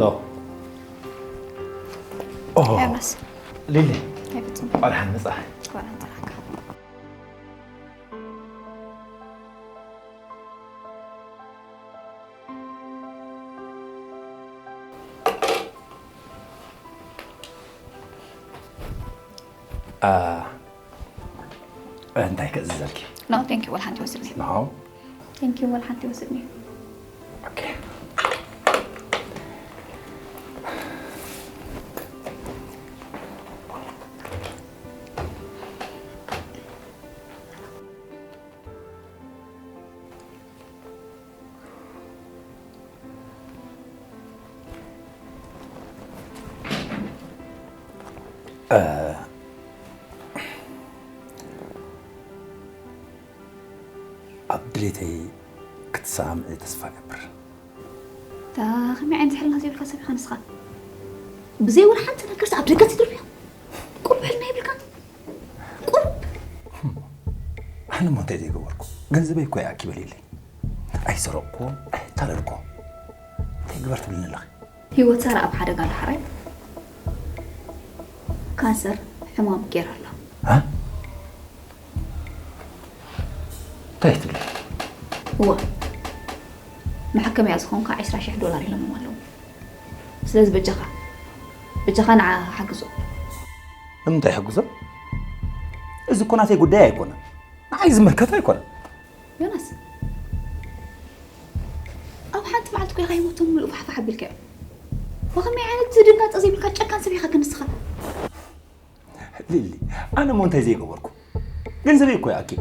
ዶ ኦ ዮናስ ሊሊ ኣይፍፅም ኣድሓን መፃ ጓል እንተላካ እንታይ ክእዝዘልኪ ኖ ቴንክ ዩ ወላ ሓንቲ ወስድኒ ንዓ ቴንክ ዩ ወላ ሓንቲ ወስድኒ ኦኬ ኣብ ድሌተይ ክትሰማምዒ ተስፋ እገብር እታ ከመይ ዓይነት ሕልና ዘይብልካ ሰብ ኢኻ ንስኻ ብዘይ ወላ ሓንቲ ነገርስ ኣብ ደገ ትድርብዮ ቁሩብ ሕልና የብልካ ቁሩብ ኣነ ሞ እንታይ ዘይገበርኩ ገንዘበይ እኮ ይኣኪበ ሌለይ ኣይሰረቕኩ ኣይታለልኩ እንታይ ግበር ትብልኒ ኣለኺ ህይወት ሳራ ኣብ ሓደጋ ኣሎ ሓራይ ካንሰር ሕማም ገይራ ኣሎ እ? እንታይ ትብሊ እዋ መሐከምያ ዝኾንካ ዕስራ ሽሕ ዶላር ኢሎሞም ኣለዉ ስለዚ በጃኻ በጃኻ ንዓ ሓግዞ ንምንታይ ሕግዞ እዚ እኮ ናተይ ጉዳይ ኣይኮነን ንዓይ ዝምልከት ኣይኮነን ዮናስ ኣብ ሓንቲ መዓልቲ ኮይኻ ህይወቶም ምሉእ ፋሕፋሕ ኣቢልካዮ ወኸመይ ዓይነት ዝድንጋፀ ዘይብልካ ጨካን ሰብ ኢኻ ክንስኻ ሊሊ ኣነ ሞ እንታይ ዘይገበርኩ ገንዘበይ እኮ ይኣኪበ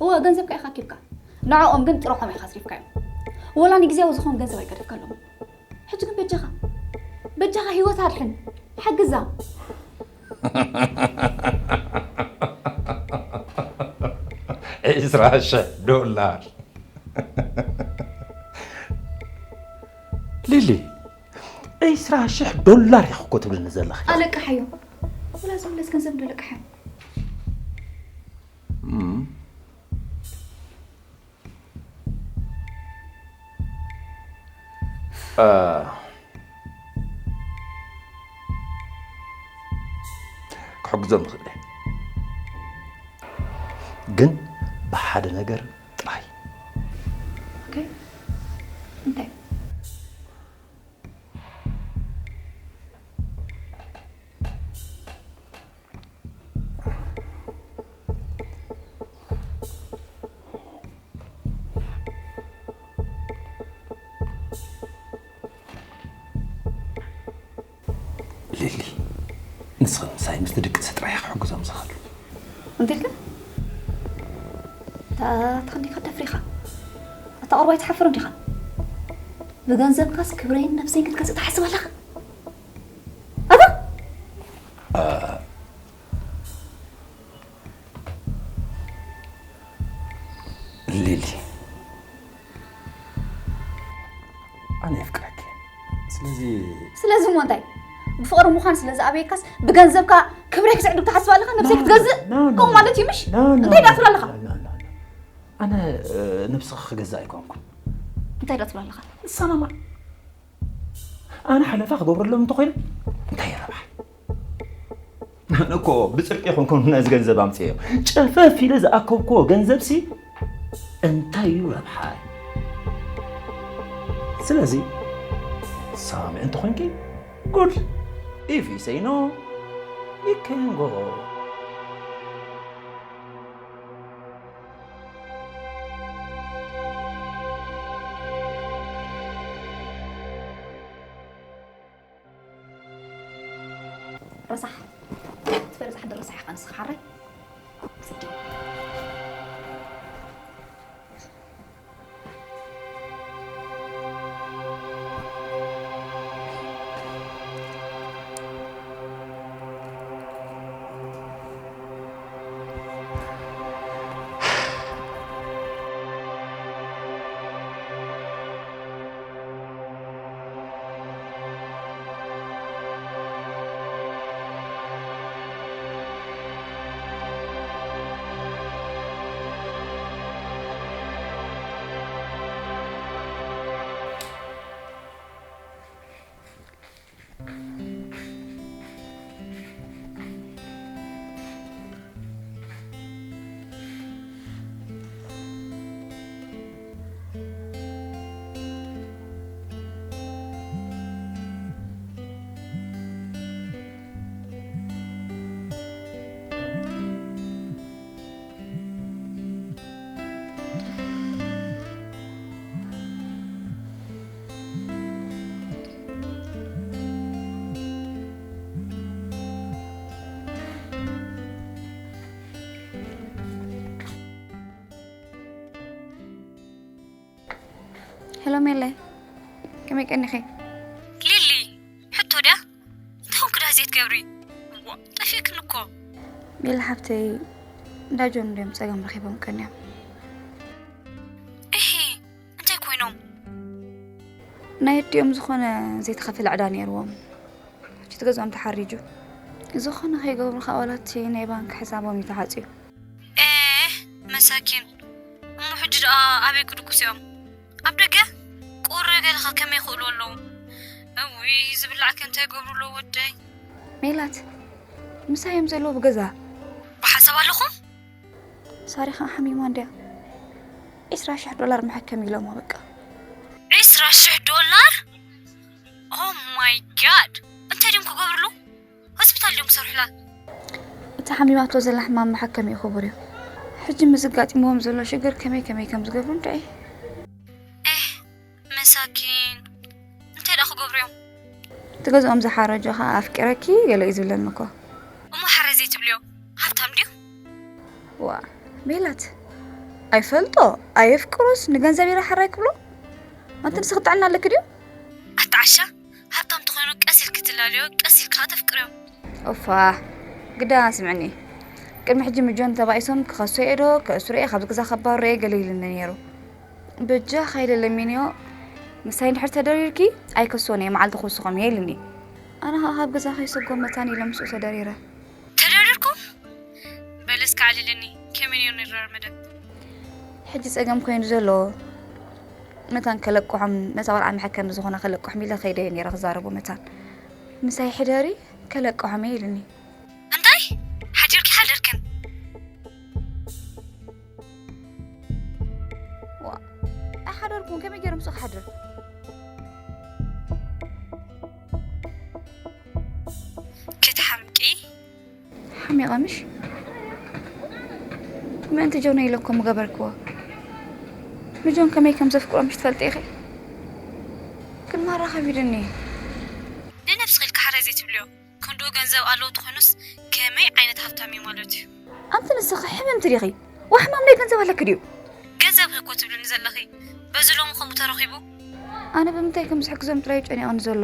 እወ ገንዘብካ ኢኻ ኣኪብካ ንዕኦም ግን ጥረሖም ኢኻ ኣስሪፍካዮም ወላ ንግዜያዊ ዝኾን ገንዘብ ኣይገደፍካሎም ሕጂ ግን በጃኻ በጃኻ ህይወት ኣድሕን ሓግዛ ዕስራ ሽሕ ዶላር ሊሊ ዕስራ ሽሕ ዶላር ኢኺ እኮ ትብልኒ ዘለኺ ኣለቅሓዮ ወላ ዝምለስ ገንዘብ እንደለቅሓዮ ክሕግዞም ይኽእል ግን ብሓደ ነገር ጥራይ እንታይ ሊሊ ንስኺ ምሳይ ምስቲ ድቅሲ ጥራይ ክሕግዞም ዝኽእል እንታይ ኢልካ እታ ተኸዲካ ደፍሪኻ እታ ቁርባይ ትሓፍር እንዲኻ ብገንዘብካስ ክብረይን ነብሰይን ክትገዝእ ትሓስብ ኣለኻ ኣታ ሊሊ ኣነ የፍቅረኪ ስለዚ ስለዚ እሞ እንታይ ብፍቕሪ ምዃን ስለ ዝኣበየካስ ብገንዘብካ ክብረይ ክትዕድግ ትሓስብ ኣለኻ ነብሰይ ክትገዝእ ከምኡ ማለት እዩ ምሽ እንታይ ዳትብል ኣለኻ ኣነ ነብስኻ ክገዛ ኣይኮንኩ እንታይ ዳትብል ኣለኻ ንሳናማ ኣነ ሓለፋ ክገብረሎም እንተኮይነ እንታይ ረብሓ ኣነ እኮ ብፅድቂ ይኮንኩም ነዚ ገንዘብ ኣምፅዮ ጨፈፍ ኢለ ዝኣከብክዎ ገንዘብ ሲ እንታይ እዩ ረብሓ ስለዚ ሳምዕ እንተኮይንኪ good if you say no you can go ረሳሕ ትፈርዛሕ ደረሳሕ ኢኻ ንስኻ ሓራይ ሄሎ ሜለይ፣ ከመይ ቀኒኺ? ሊሊ፣ ሕቶ ድያ? እንታይ ኾንኪ ድኣ ዘይትገብሪ? እዋ፣ ጠፊእክኒ እኮ። ሜላ ሓብተይ፣ እንዳ ጆን ድዮም ጸገም ረኺቦም ቀንዮም? እሂ፣ እንታይ ኮይኖም? ናይ ኣዲኦም ዝኾነ ዘይተኸፈለ ዕዳ ነይርዎም። ሕጂ እቲ ገዝኦም ተሓሪጁ። ዝኾነ ከይገብሩ ካብ ዋላ እቲ ናይ ባንክ ሕሳቦም እዩ ተዓጽዩ። ኤህ፣ መሳኪን። እሞ ሕጂ ደኣ ኣበይ ክድቁስ እዮም? ኣብ ደገ? ቁሪ ገለኻ ከመይ ይኽእሉ ኣለዉ? እውይ፣ ዝብላዕ ከ እንታይ ይገብሩ ኣለዉ ወደይ? ሜላት፣ ምሳይ እዮም ዘለዉ ብገዛ። ብሓሳብ ኣለኹም? ሳሪ ኸኣ ሓሚማ እንድያ። ዒስራ ሽሕ ዶላር መሐከሚ ኢሎሞ በቃ። ዒስራ ሽሕ ዶላር? ኦ ማይ ጋድ! እንታይ ድዮም ክገብርሉ? ሆስፒታል ድዮም ክሰርሑላ? እታ ሓሚማቶ ዘላ ሕማም መሐከሚኡ ክቡር እዩ። ሕጂ ምስ ኣጋጢምዎም ዘሎ ሽግር ከመይ ከመይ ከም ዝገብሩ እንድዒ። ኤህ፣ መሳኪን። እንታይ ደኣ ክገብሩ እዮም? እቲ ገዝኦም ዝሓረጆ ኸኣ ኣፍቂረኪ ገለ እዩ ዝብለኒ እኮ። እሞ ሓራይ ዘይትብልዮ? ሃብታም ድዩ? ዋ፣ ሜላት፣ ኣይፈልጦ፣ ኣየፍቅሮስ ንገንዘብ ኢለ ሓራይ ክብሎ? ኣንቲ ንስኺ ጥዕና ኣለኪ ድዩ? ኣቲ ዓሻ፣ ሃብታም ተኾይኑ ቀስ ኢልኪ ትላልዮ፣ ቀስ ኢልኪ ኸኣ ተፍቅርዮ። ኦፋ፣ ግዳ ስምዕኒ። ቅድሚ ሕጂ ምጆን ተባኢሶም ክኸሶ እየ ዶ፣ ከእስሮ እየ፣ ካብዚ ገዛ ከባርሮ እየ ገለ ኢሉኒ ነይሩ። በጃ ካይለ ለሚንዮ፣ ምሳይ እንድሕር ተደሪርኪ፣ ኣይከሶን እየ፣ መዓልቲ ክውስኾም እየ ኢሉኒ። ኣነ ኸኣ ካብ ገዛ ከይሰጎ መታን ኢለ ምስኡ ተደሪረ። ተደሪርኩም? በል እስከ ኣዕልልኒ፣ ከመይ ነይሩ ነይሩ መደብ? ሕጂ ጸገም ኮይኑ ዘሎ፣ መታን ከለቅሖም፣ ነታ ቆልዓ መሐከሚ ዝኾነ ከለቅሖም ኢለ ከይደ እየ ነይረ ክዛረቡ መታን። ምሳይ ሕደሪ፣ ከለቅሖም እየ ኢሉኒ። እንታይ? ሓዲርኪ ሓደርክን? ዋ፣ ኣይሓደርኩን፣ ከመይ ገይረ ምስኡ ክሓድር? ክትሓምቂ? ሓሚቐ ምሽ? ምእንቲ ጆን ኢለ እኮ ምገበርክዎ። ንጆን ከመይ ከም ዘፍቅሮ ምሽ ትፈልጢ ኢኺ? ግን ማራ ከቢድኒ። ንነብስኺ ኢልኪ ሓራይ ዘይትብልዮ። ክንድኡ ገንዘብ ኣለዎ ተኾይኑስ ከመይ ዓይነት ሃብታም እዩ ማለት እዩ? ኣንቲ ንስኺ ሕምምቲ ዲኺ? ዋሕማም ናይ ገንዘብ ኣለኪ ድዩ? ገንዘብ እኮ ትብልኒ ዘለኺ። በዚ ሎሚ ከምኡ ተረኺቡ? ኣነ ብምንታይ ከም ዝሕግዞም ጥራይ ጨኒቑኒ ዘሎ።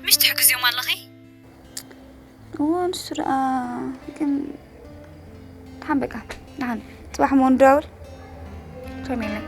ምሽ ትሕግዝዮም ኣለኺ? እዎ፣ ንሱ ደኣ ግን ደሓን በቃ፣ ደሓን። ጽባሕ እሞ ንደዋወል። ቻው ሜለይ።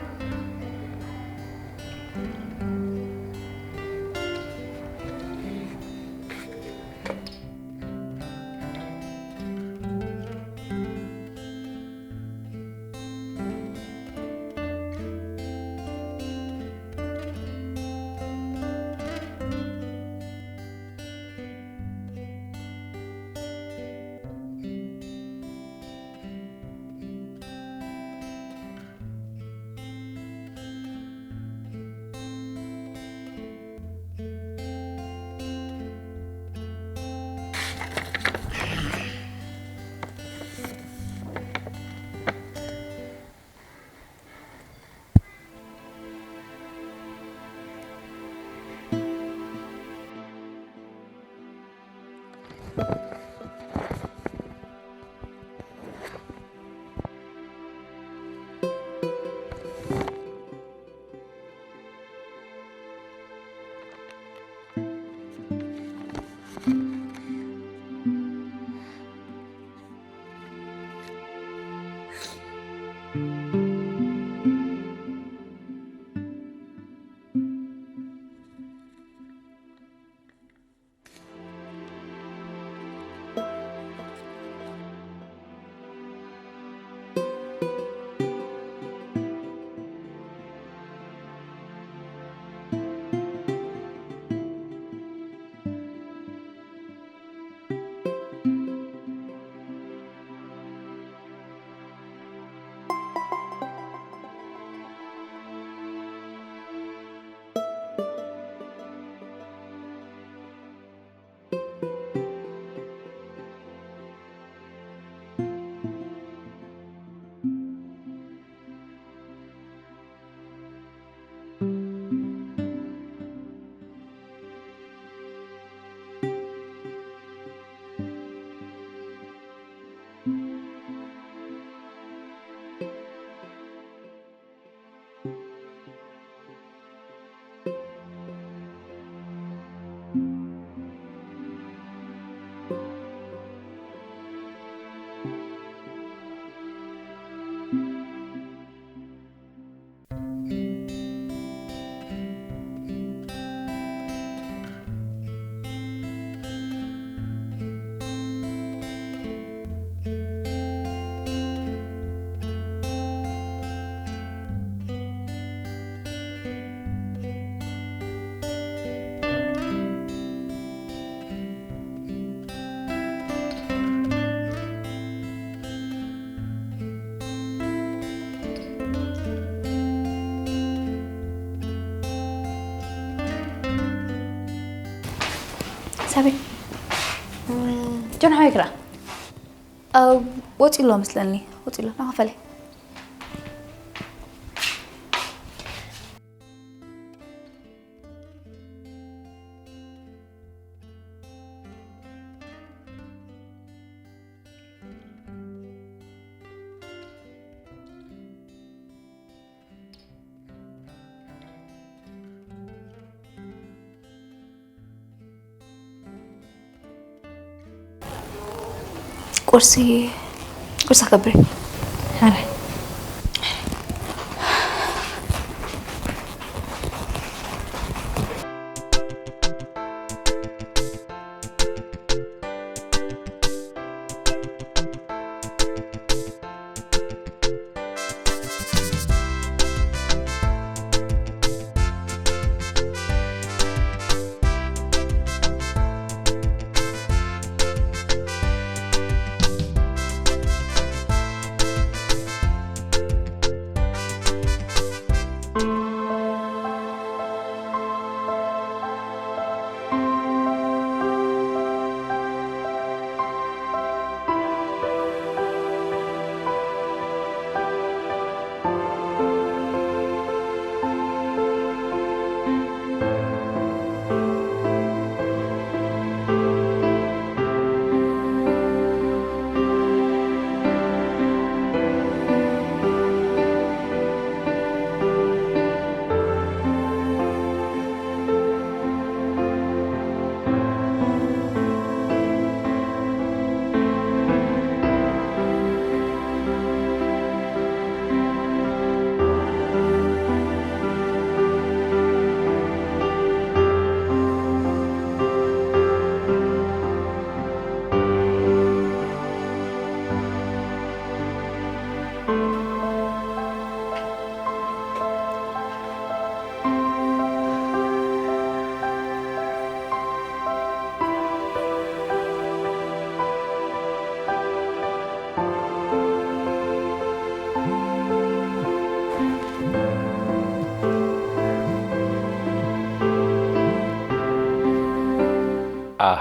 ሳቤ፣ ጆን ሓወይ ክራ ወፂ ኣሎ መስለኒ። ወፂ ኣሎ ናኸፈለ። ቁርሲ ቁርሲ ክገብር። ሓራይ።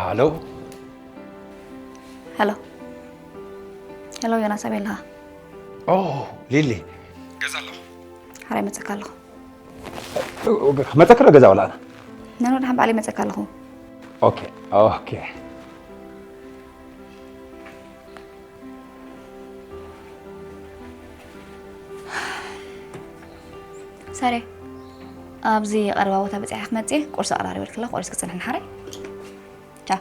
ሃሎ። ሄሎ። ሄሎ ዮናስ፣ ኣበይ ኣለኻ? ኦ፣ ሊሊ። ገዛ ኣለኹ። ሓራይ መጸካ ኣለኹ። ክመጸካ ዶ ገዛ ወላ ኣና? ነኖ፣ ደሓን ባዕለይ መጸካ ኣለኹ። ኦኬ፣ ኦኬ። ሳሬ፣ ኣብዚ ቀረባ ቦታ በጺሐ ክመጽእ እየ። ቁርሲ ኣቐራሪበልክላ፣ ቆሪስ ክጽንሕን ሓራይ። ቻው።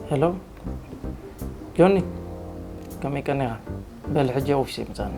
ሄሎ ጆኒ፣ ከመይ ቀኒኻ? በል ሕጂ ኦፊስ ይምጻኒ።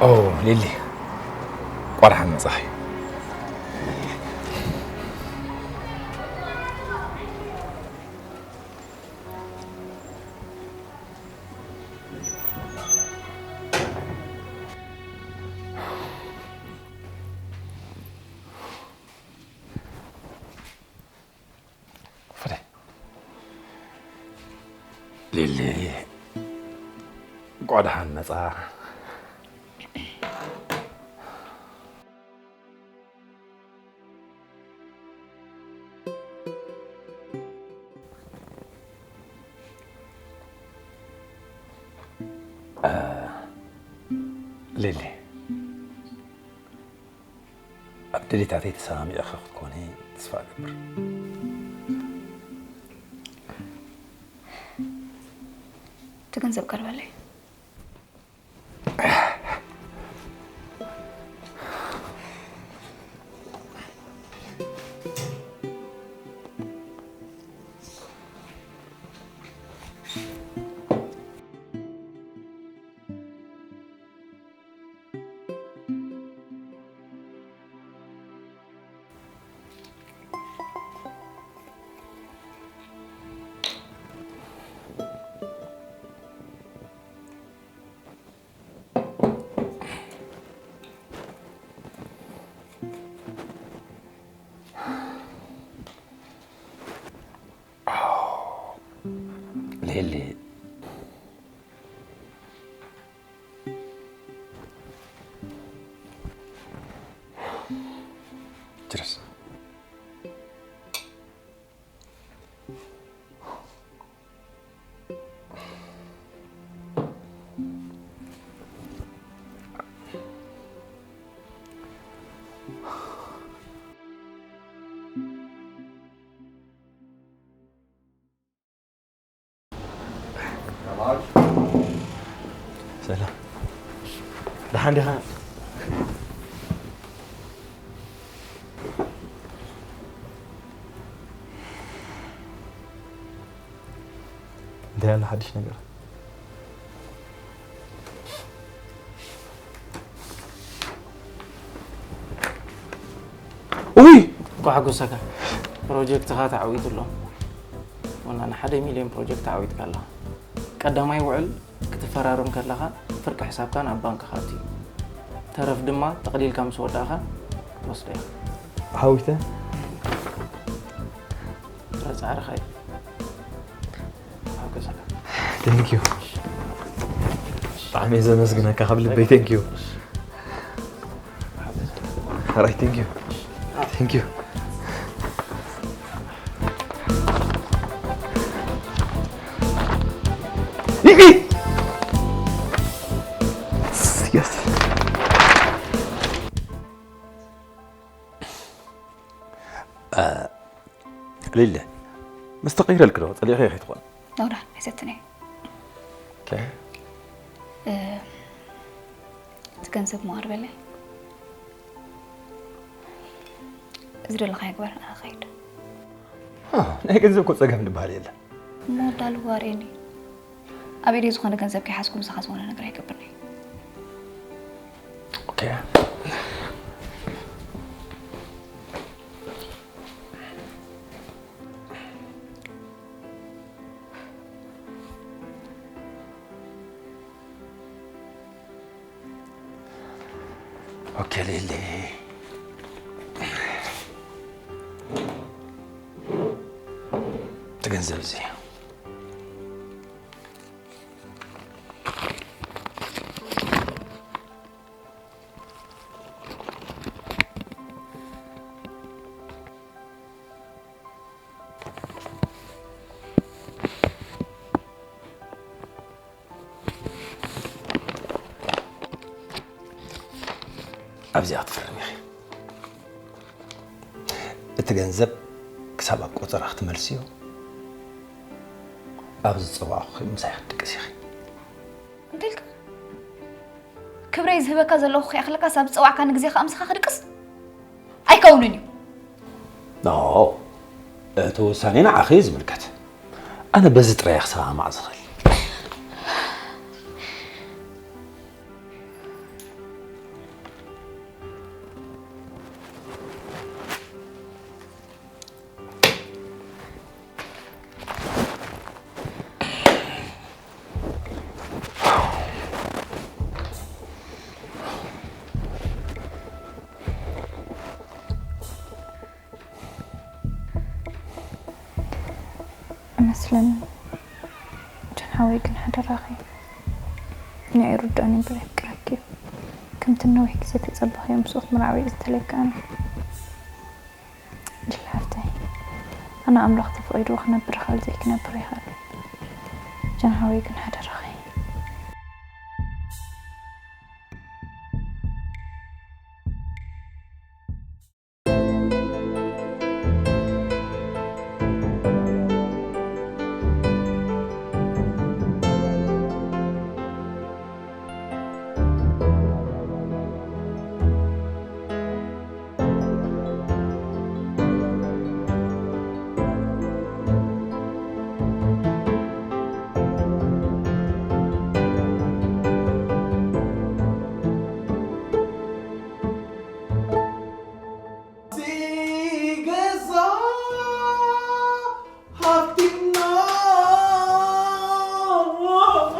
ኦ ሊሊ፣ እንቋዕ ደሓን መጻኺ። ፍሬ። ሊሊ፣ እንቋዕ ደሓን መጻ። እ፣ ሊሊ፣ ኣብ ድሌታተይ ተሰማሚዕኺ ክትኮኒ ተስፋ እገብር። እቲ ገንዘብ ቀርበለይ። ሊሊ። ችርስ። ሰላም። ደሓን ዲኻ? እንታይ ኣሎ ሓድሽ ነገር? ውይ! እንኳዕ ሓጎሰካ። ፕሮጀክትኻ ተዓዊቱ ኣሎ። ወላ ንሓደ ሚልዮን ፕሮጀክት ተዓዊትካ ኣለኻ። ቀዳማይ ውዕል ክትፈራርም ከለኻ ፍርቂ ሕሳብካ ናብ ባንክኻ ኣትዩ። ተረፍ ድማ ጠቕሊልካ ምስ ወዳእኻ ወስዶ ኢኻ። ሓዊተ? ጥረ ጻዕርኻ እዩ። ሓጎሰካ። Thank you። ብጣዕሚ እየ ዘመስግነካ ካብ ልበይ። Thank you። All right, thank you. Thank you. Yes. ሊሊ፣ ምስ ተቐይረልኪ ዶ ጸሊእኺ ከይትኾን? ኖ፣ ዳን፣ ኣይሰትን እየ። ኦኬ። እ፣ እቲ ገንዘብ እሞ ኣቕርበለይ። እዚ ደለኻዮ ግበር፣ ኣነ ክኸይድ። አ፣ ናይ ገንዘብ እኮ ጸገም ዝበሃል የለን። እሞ ዳልዋ ኣርእየኒ። ኣብ ኢደይ ዝኾነ ገንዘብ ከይሓዝኩ ምሳኻ ዝኾነ ነገር ኣይገብርን እየ። ኦኬ። ኦኬ ሊሊ፣ እቲ ገንዘብ እዚ ኣብዚኣ ክትፍርም ኢኺ። እቲ ገንዘብ ክሳብ ኣብ ቆጸራ ክትመልስዮ፣ ኣብዚ ዝጸዋዕኹኺ ምሳይ ክትድቅሲ ኢኺ። እንታይ ኢልካ? ክብረይ ዝህበካ ዘለኹ ከይኣኽለካስ ኣብ ዝጸዋዕካኒ ግዜ ከኣ ምሳኻ ክድቅስ? ኣይከውንን እዩ። ኖ፣ እቲ ውሳኔ ንዓኺ እዩ ዝምልከት። ኣነ በዚ ጥራይ እየ ክሰማማዕ ዝኽእል። መስለን ጀን ሓወይ ግን ሓደራኺ ናይ ሩዳን እምበር የፍቅረኪ ከምቲ ነዊሕ ግዜ ተጸበኽዮ ምስኡ ክትምርዓዊ ዝተለካ ኣነ ጅል ሓፍተይ ኣነ ኣምላኽ ተፈቒድዎ ክነብር ይኽእል ዘይክነብር ይኽእል ጀን ሓወይ ግን ሓደራኺ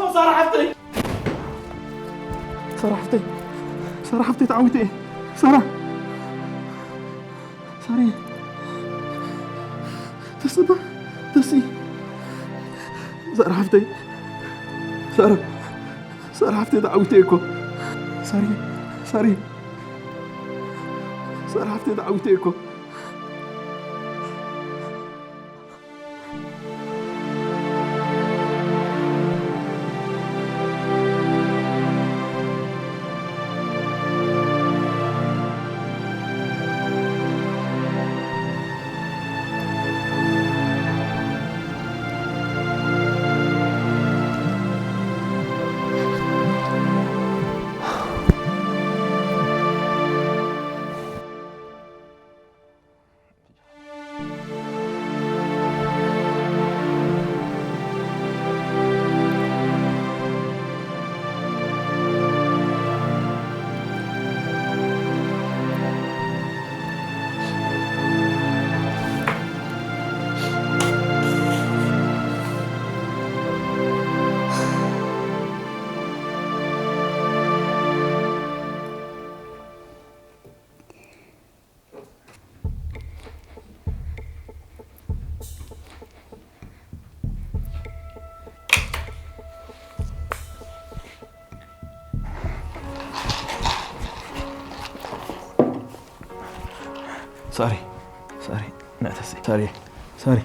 ሳራ ሓፍተይ ሳራ ሓፍተይ ሳራ ሓፍተይ ተዓዊተ እየ ሳራ ሳሪ ተስባ ተሲ ሳራ ሓፍተይ ሳራ ሳራ ሓፍተይ ተዓዊተ እየ እኮ ሳሪ ሳሪ ሳራ ሓፍተይ ተዓዊተ እየ እኮ Sorry. Sorry. Not to say. Sorry. Sorry.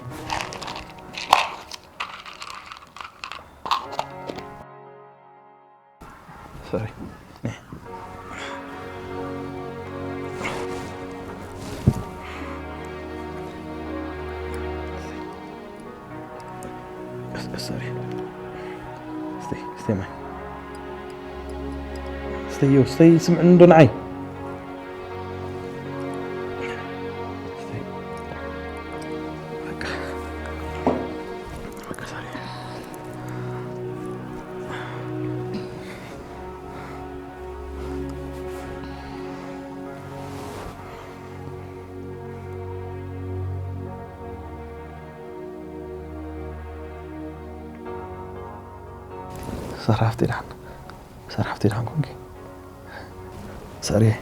Sorry. Sorry. Stay, stay, man. Stay, you, stay, سمعني دون عين. صرفتي لحن صرفتي لحن كونكي سريع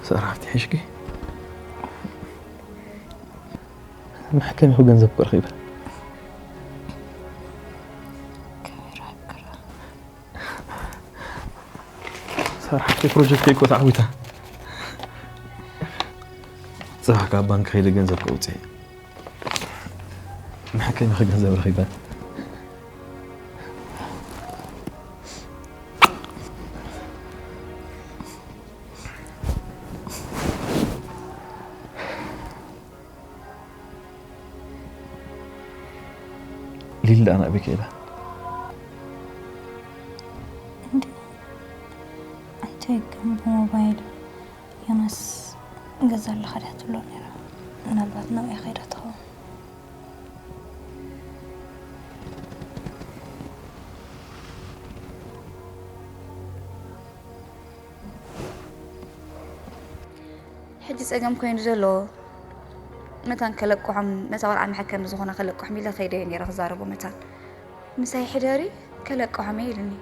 صرفتي حشكي محكمة هو جنزب كل خيبة صرفتي بروجكت كيكو تعويتها صح كابان كيد جنزب كوتي ንሓቀኛ ገንዘብ ረኺበ ሊል ደኣ ናበይ ከይዳ እንዴ ኣንተ ግን ብሞባይል ዮናስ ገዛ ኣለኻ ድያ ትብሎ ነይራ ምናልባት ናብኣ ከይዳ ትኸውን ሕጂ ጸገም ኮይኑ ዘሎ መታን ከለቅሖም ነታ ቆልዓ መሐከሚ ዝኾና ከለቅሖም ኢለ ከይደ እየ ነይረ ክዛረቦ መታን ምሳይ ሕደሪ ከለቅሖም እየ ኢሉኒ።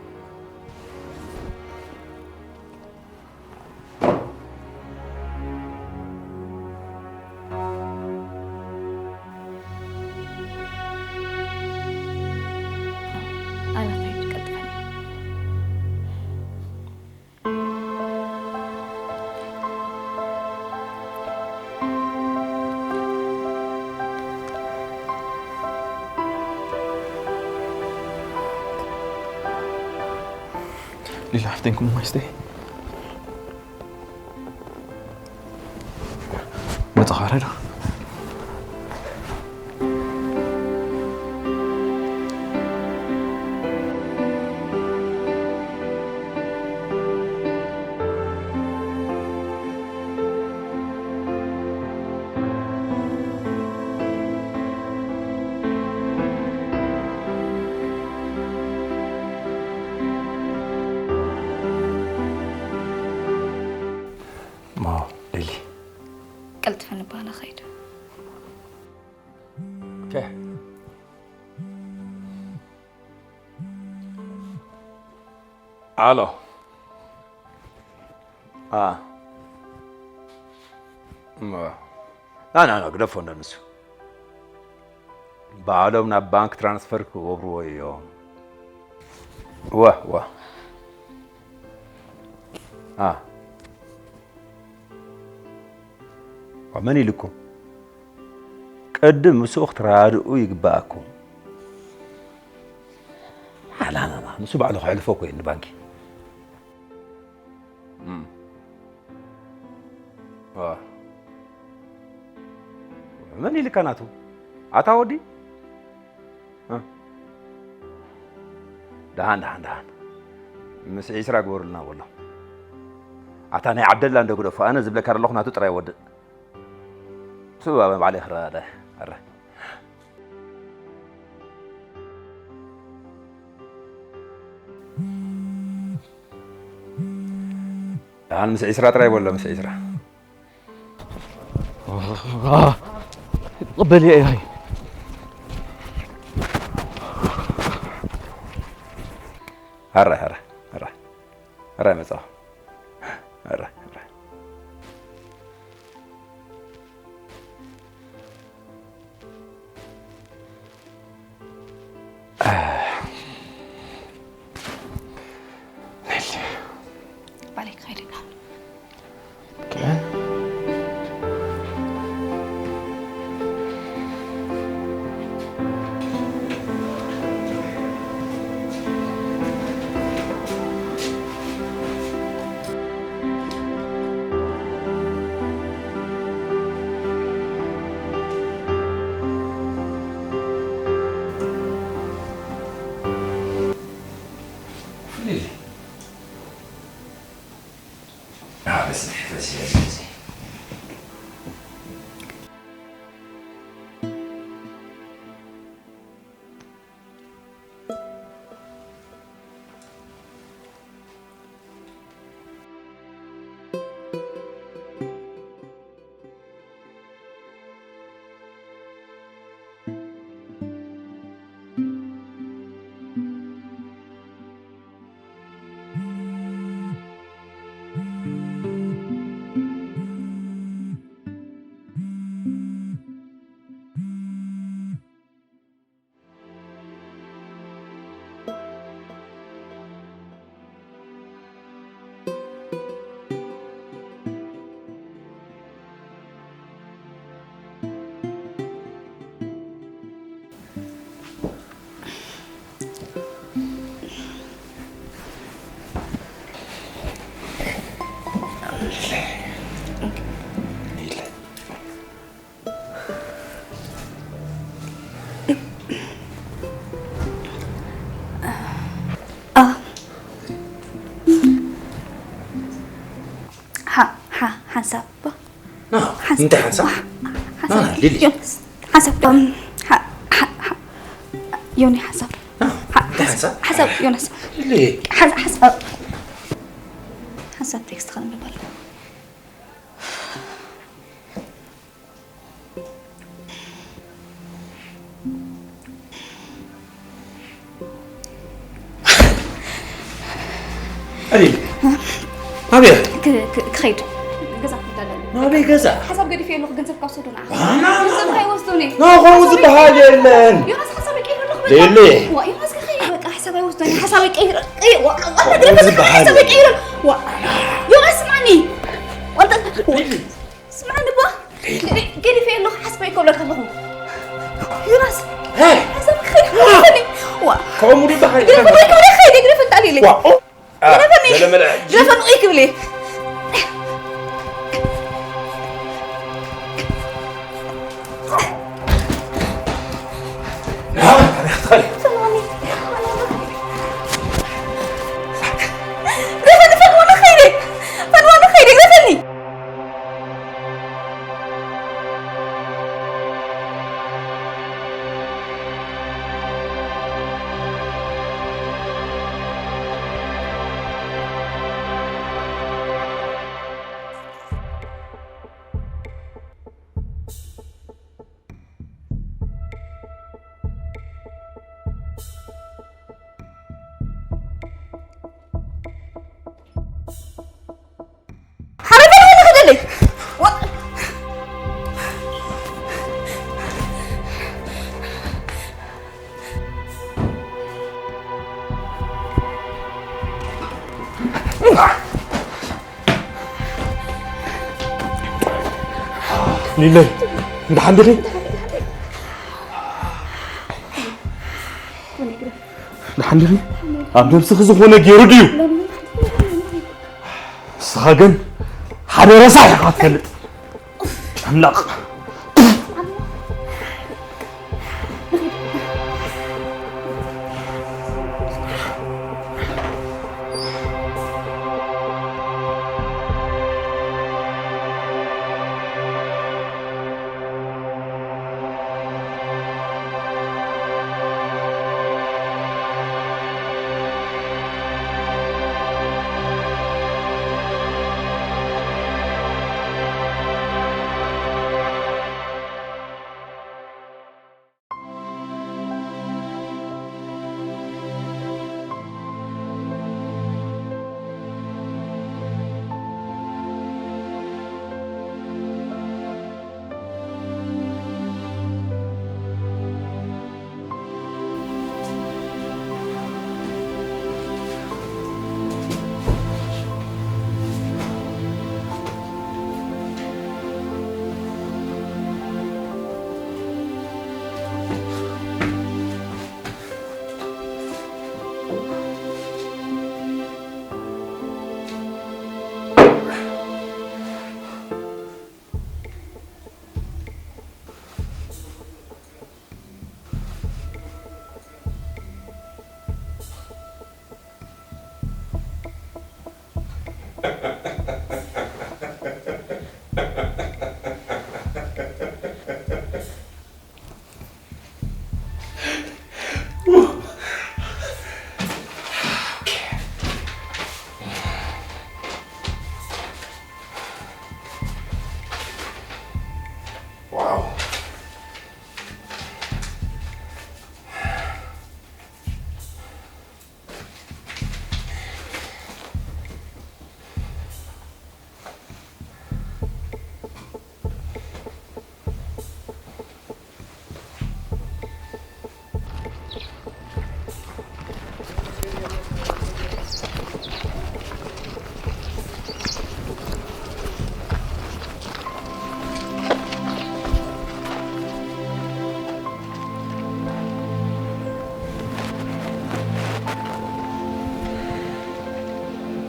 ሊሊ ሓፍተይ፣ እንኩ ማይ ስተይ። መጻኻ ዶ? እሞ ሊሊ። ቀልጥፈ ንባና ኸይድ። ኦኬ። ኣሎ። ኣ። እሞ። ና፣ ና፣ ና፣ ግደፎ እንዶ ንሱ። ባዕሎም ናብ ባንክ ትራንስፈር ክገብርዎ እዮም። ዋ፣ ዋ። ኣ። ዋ፣ መን ኢልኩም? ቅድም ምስኡ ክትረዳድኡ ይግብኣኩም። ኣላላላ፣ ንሱ ባዕሉ ከሕልፎ እኮ እዩ ንባንኪ። እም። ዋ። መን ኢልካ ናቱ? ኣታ ወዲ? እ? ደሓን፣ ደሓን፣ ደሓን። ምስ ዒስራ ግበሩልና በሎ። ኣታ ናይ ዓብደላ እንዶ ግደፎ፣ ኣነ ዝብለካ ዘለኹ ናቱ ጥራይ ወድእ። እሱ ባዕለይ ክረዳዳእ። ኣረ። ደሓን ምስ ዒስራ ጥራይ በሎ፣ ምስ ዒስራ። ቅበል እየ፣ እየ። ኣረ፣ ኣረ፣ ኣረ። ኣረ፣ መጻኹ። ኣረ፣ ኣረ። ባሌ ክኸይድ ኢና። ኦኬ። ሓንሳብ። እንታይ ሓንሳብ? ሓንሳብ። ሊሊ። ሓንሳብ። ዮኒ ሓንሳብ። እንታይ ሓንሳብ? ሓንሳብ ዮናስ። ሊሊ። ሓንሳብ። ሓንሳብ ቴክስት ከንብብ ኣለኹ። ኣቤል፣ ኣቤል። ክ- ክ- ክኸይድ ገዛ ክዳለ። ናበይ ገዛ? ሓሳብ ገዲፈ ኣለኹ፣ ገንዘብ ካብ ሰዱ ንዓ። ና፣ ና፣ ና፣ ገንዘብ ና። ከይወስዱኒ። ና፣ ከምኡ ዝበሃል የለን። ዮናስ ሓሳብ ይቀይር ኣለኹ፣ በቃ። ሌሌ። ዋ፣ ዮናስ ከኸይድ በቃ፣ ሓሳብ ኣይወስዱኒ፣ ሓሳብ ይቀይር። ቀይ- ዋ፣ ዋ፣ ከምኡ ዝበሃል ሓሳብ የለን። ይቀይር። ዋ፣ ዮናስ ስማኒ። ወንተ- ሌሌ። ስምዓኒ እባ። ገዲፈ ኣለኹ፣ ሓስበ ይከብለካ ኣለኹ። ዮናስ፣ ሄይ! ሓሳብ ክኸይድ ሓሳብኒ። ዋ። ከምኡ ዝበሃል ግደፍ፣ የለን። ወይ ከብለ ኸይድ፣ ግደፍ፣ እንጣል ኢለ። ዋ፣ ኦ፣ ኣ፣ ግደፈኒ! ገለ መለ- ግደፈኒ! እይ ክብል እየ። ግደፈኒ! ፈንዋኒ ከይደ! ፈንዋኒ ከይደ! ግደፈኒ! ሓረገ ንኽደለይ። ሊለይ፣ እንዳ ሓንዲኺ? እንዳ ሓንዲኺ? ኣብ ነብስኺ ዝኾነ ገይሩ ድዩ? ንስኻ ግን ሓደ ረሳሕ ኢኻ ትፈልጥ። ኣምላኽ።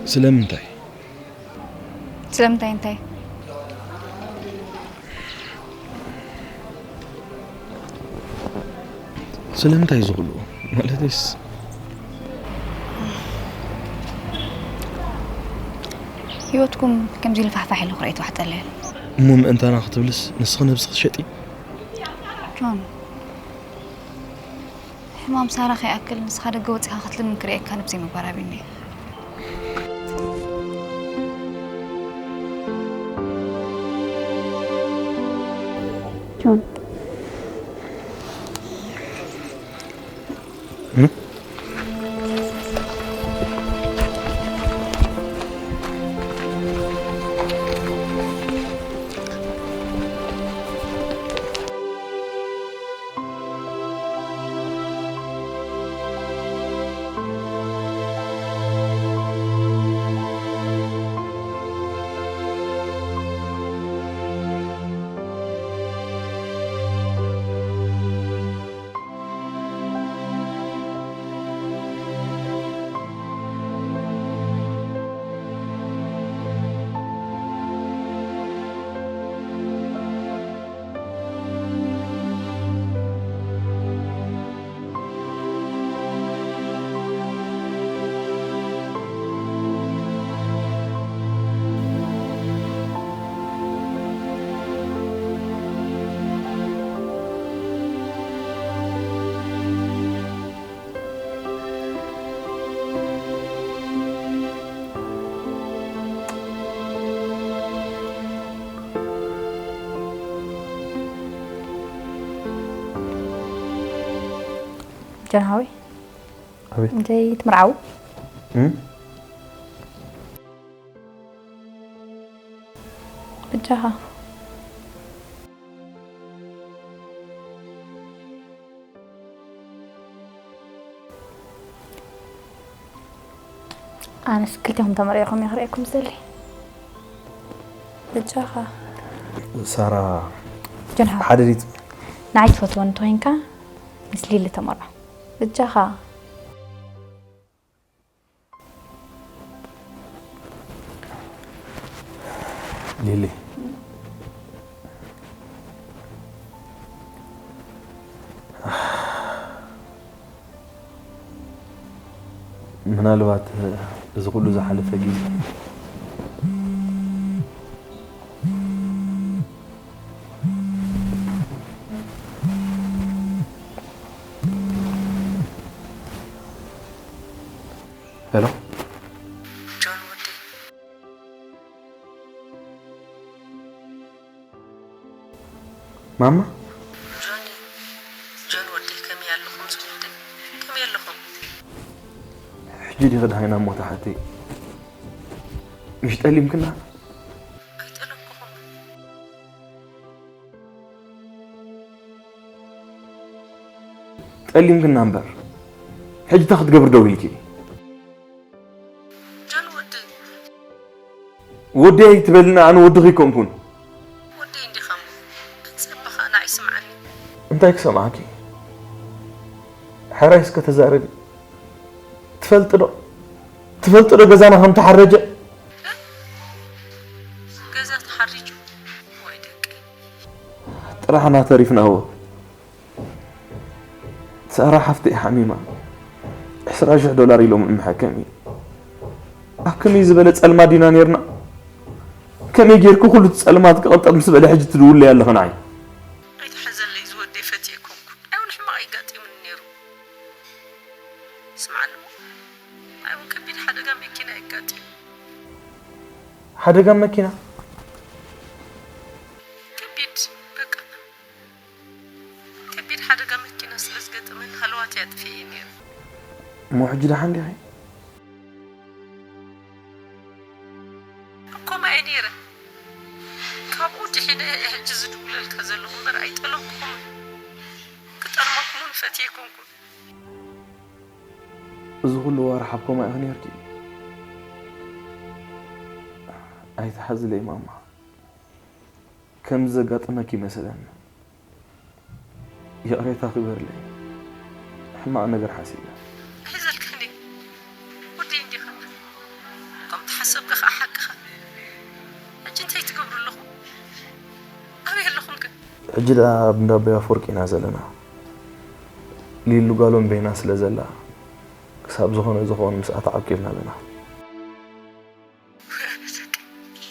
ስለምንታይ? ስለምንታይ እንታይ? ስለምንታይ ዝኽሉ? ማለትስ ህይወትኩም ከምዚ ኢሉ ፋሕፋሕ ኢሉ ክርእየት ዋሕጠለል። እሞ ምእንታና ክትብልስ ንስኺ ነብስኺ ትሸጢ? ጆን፣ ሕማም ሳራ ከይኣክል ንስኻ ደገ ወጺኻ ክትልምን ክርእየካ ነብሰይ መባራቢኒ። ጆን። ጀንሃዊ ኣቤት። እንተይ ትምርዓው እም? ብጃኻ ኣነስ ክልቴኹም ተመሪዕኹም እየ ክርእየኩም ዝደሊ። ብጃኻ ሳራ ጀንሃዊ ሓደ ሊት ንዓይ ትፈትወኒ እንተኮይንካ ምስ ሊሊ ተመርዖ። ብጃኻ ሊሊ ምናልባት እዚ ኩሉ ዝሓለፈ ግዜ ሄሎ ጆን ወዲ ማማ ጆኒ ጆን ወዲ ከመይ ኣለኹም ዝወዲ ከመይ ኣለኹም ሕጂ ዲኺ ደሃይና እሞ ተሓተይ ምሽ ጠሊምክና ኣይጠለምኩኹም ጠሊምክና እምበር ሕጂ እንታይ ክትገብር ደው ኢልኪ ጆን ወዲ ወደይ ኣይትበልና ኣነ ወድኺ ኣይኮንኩን ወዲ እንዲኻ እሞ ክትጸበኻ ንዓይ ስምዓኒ እንታይ ክሰምዓኪ ሕራይ እስከ ተዛረቢ ትፈልጢ ዶ ትፈልጢ ዶ ገዛና ከም ተሓረጀ ገዛ ተሓሪጁ ወይ ደቂ ጥራሕና ተሪፍናዎ ሳራ ሓፍተይ ሓሚማ ዕስራ ሽሕ ዶላር ኢሎም ንመሐከሚ ኣብ ከመይ ዝበለ ጸልማት ዲና ኔርና ከመይ ጌርኪ ኩሉ እቲ ጸልማት ክቕንጠጥ ምስ በለ ሕጂ ትድውለይ ኣለኺ ንዓይ ኣይትሓዘለይ ዝወደይ ፈትየ ኮንኩ ኣይውን ሕማቕ ይጋጢሙኒ ነይሩ ስምዓኒ እሞ ኣይውን ከቢድ ሓደጋ መኪና ይጋጢሙ ሓደጋ መኪና ከቢድ በቃ ከቢድ ሓደጋ መኪና ስለ ዝገጠመኒ ሃለዋት እየ ኣጥፊኤ ነይረ እሞ ሕጂ ደሓን ዲኺ እኮማ እየ ነይረ ካብኡ ድሒነ እየ ሕጂ ዝድውለልካ ዘለኹ እምበር ኣይጠለምኩኹም ክጠልመኩምን ፈትየ ኣይኮንኩን እዚ ኩሉ ዋርሕ ኣብ ኮማ ኢኺ ነርኪ ኣይትሓዝለይ ማማ ከምዚ ዘጋጥመኪ ይመስለኒ ይቕሬታ ክበርለይ ሕማቕ ነገር ሓሲበ ሕዘልካኒ ወዲ እንዲኻ ከም ተሓሰብካ ከዓ ሓቅኻ ሕጂ እንታይ ትገብሩ ኣለኹ ኣበይ ኣለኹም ግን ሕጂ ደኣ ኣብ እንዳቦይ ኣፈወርቂ ኢና ዘለና ሊሉ ጓሎም በይና ስለ ዘላ ክሳብ ዝኾነ ዝኾን ምስኣ ተዓብኪልና ኣለና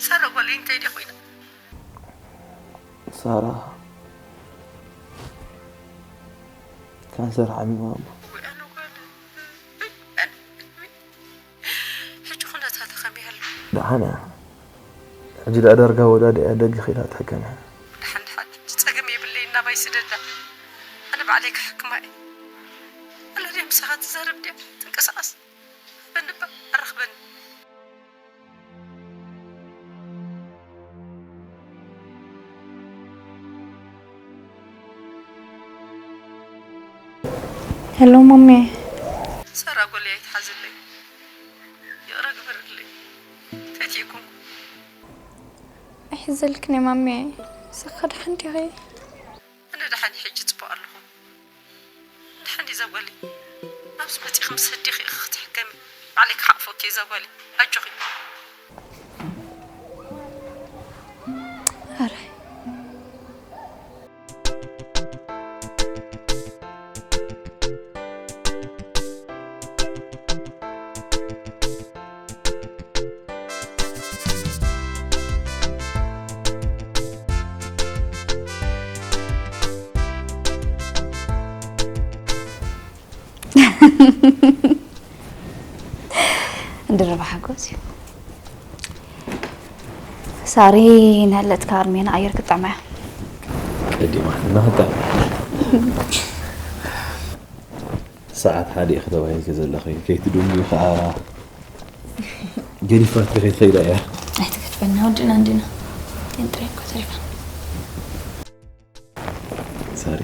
ሳራ ጓለይ እንታይ ድያ ኮይና ሳራ ካንሰር ሓሚማ እሞ ወይ ኣነ ጓል ሕጂ ኩነታታ ከመይ ኣሎ ደሓን እያ ሕጂ ደኣ ዳርጋ ወዳዲ እያ ደገ ኺዳ ትሕከም እያ ድሓን ድሓን ሕጂ ጸገም የብለይ እናባይ ስደዳ ኣነ ባዕለይ ክሕክማ እየ ኣላ ድያ ምሳኻ ትዛረብ ድያ ትንቀሳቐስ በንባ ኣረኽበኒ ሄሎ ማሜ ሳራ ጎለይ ኣይትሓዝለይ ይቕረ ግበርለይ ፈትየኩም ኣይሕዘልክን ማሜ ስኻ ደሓን ዲኺ ኣነ ደሓን ሕጂ ጽቡቕ ኣለኹ ደሓን እዛ ጓለይ ናብዚ መጺኺ ምስ ህዲኺ ኢኺ ክትሕከሚ ባዕለይ ክሓቕፈኪ እዛ ጓለይ ኣጆኺ ኣረ እንድረባ ሓጎስ እዩ ሳሪ ነለትካ ኣርሜና ኣየር ክጥዕማ እያ ቀዲማትና ክጣዕማ ሰዓት ሓደ ኢኺ ተባሂልኪ ዘለኺ፣ ከይትድንጉ ከኣ ገዲፋትኪ ከይትኸይዳ እያ። ኣይትገድፈና፣ ወድና እንዲና። ግን ጥራይ እኮ ተሪፋ። ሳሪ፣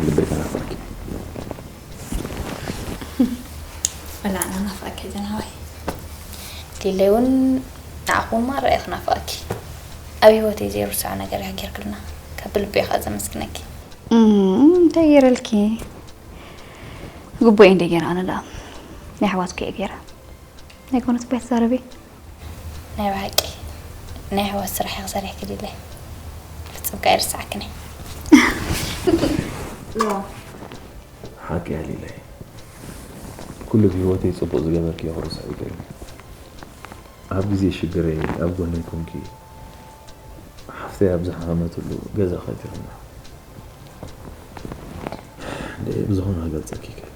ልበይ ተናፈቀኪ። ወላ ኣና ናፍቀኪ ዘናዋይ። ሊለይ እውን ንዓኹማ ርኣየ ክናፍቀኪ። ኣብ ህይወተይ ዘይርስዖ ነገር ኢኻ ጌርክልና። ካብ ልቢ ኢኻ ዘመስግነኪ። እንታይ ገይረልኪ? ግቡእ እንደ ገይረ ኣነ ደኣ ናይ ኣሕዋትኩ እየ ገይረ። ናይ ኮነ ትባይ ትዛረቢ? ናይ ብሓቂ ናይ ኣሕዋት ስራሕ ኢኺ ሰሪሕኪ ሊለይ። ፍጹም ከኣ ኣይርስዓክን እየ። ሓቂ እያ ሊለይ። ኩሉ ብህይወተይ ጽቡቕ ዝገበርክዮ ክርስዖ ይክእል። ኣብ ግዜ ሽግረይ ኣብ ጎነይ ኮንኪ ሓፍተይ ኣብ ዝሓመመትሉ ገዛ ከቲኽና። እንደ ብዝኾነ ክገልጸኪ ይክእል።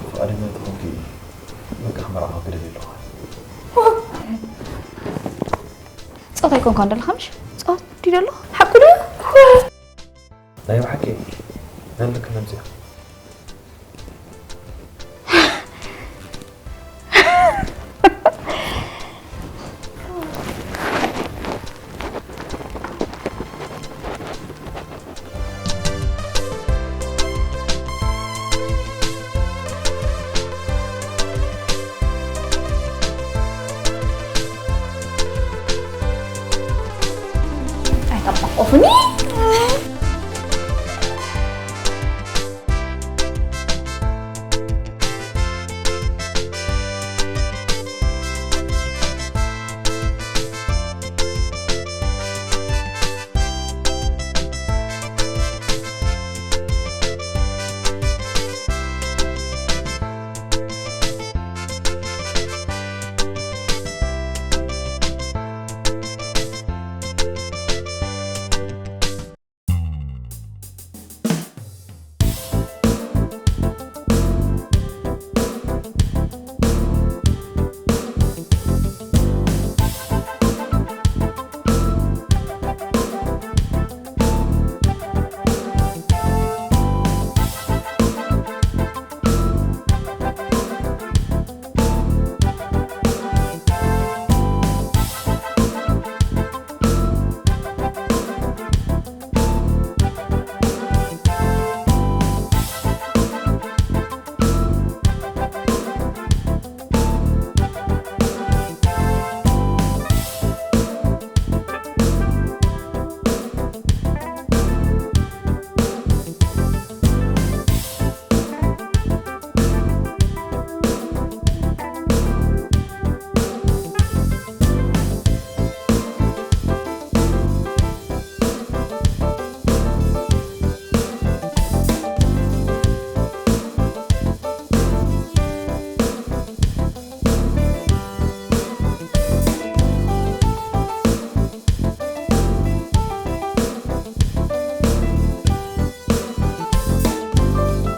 ፍቓደኛ ተኾንኪ በቃ ክመርዓኺ ክደሊ ኣለኹ። ጾታ ኣይኮንካን ደለኻ ምሽ? ጾት ድዩ ደሎ? ሓቁ ዶ? ናይ ብሓቂ ዘለኪ ነብዚኣ። ኣይጠመቆፉኒ።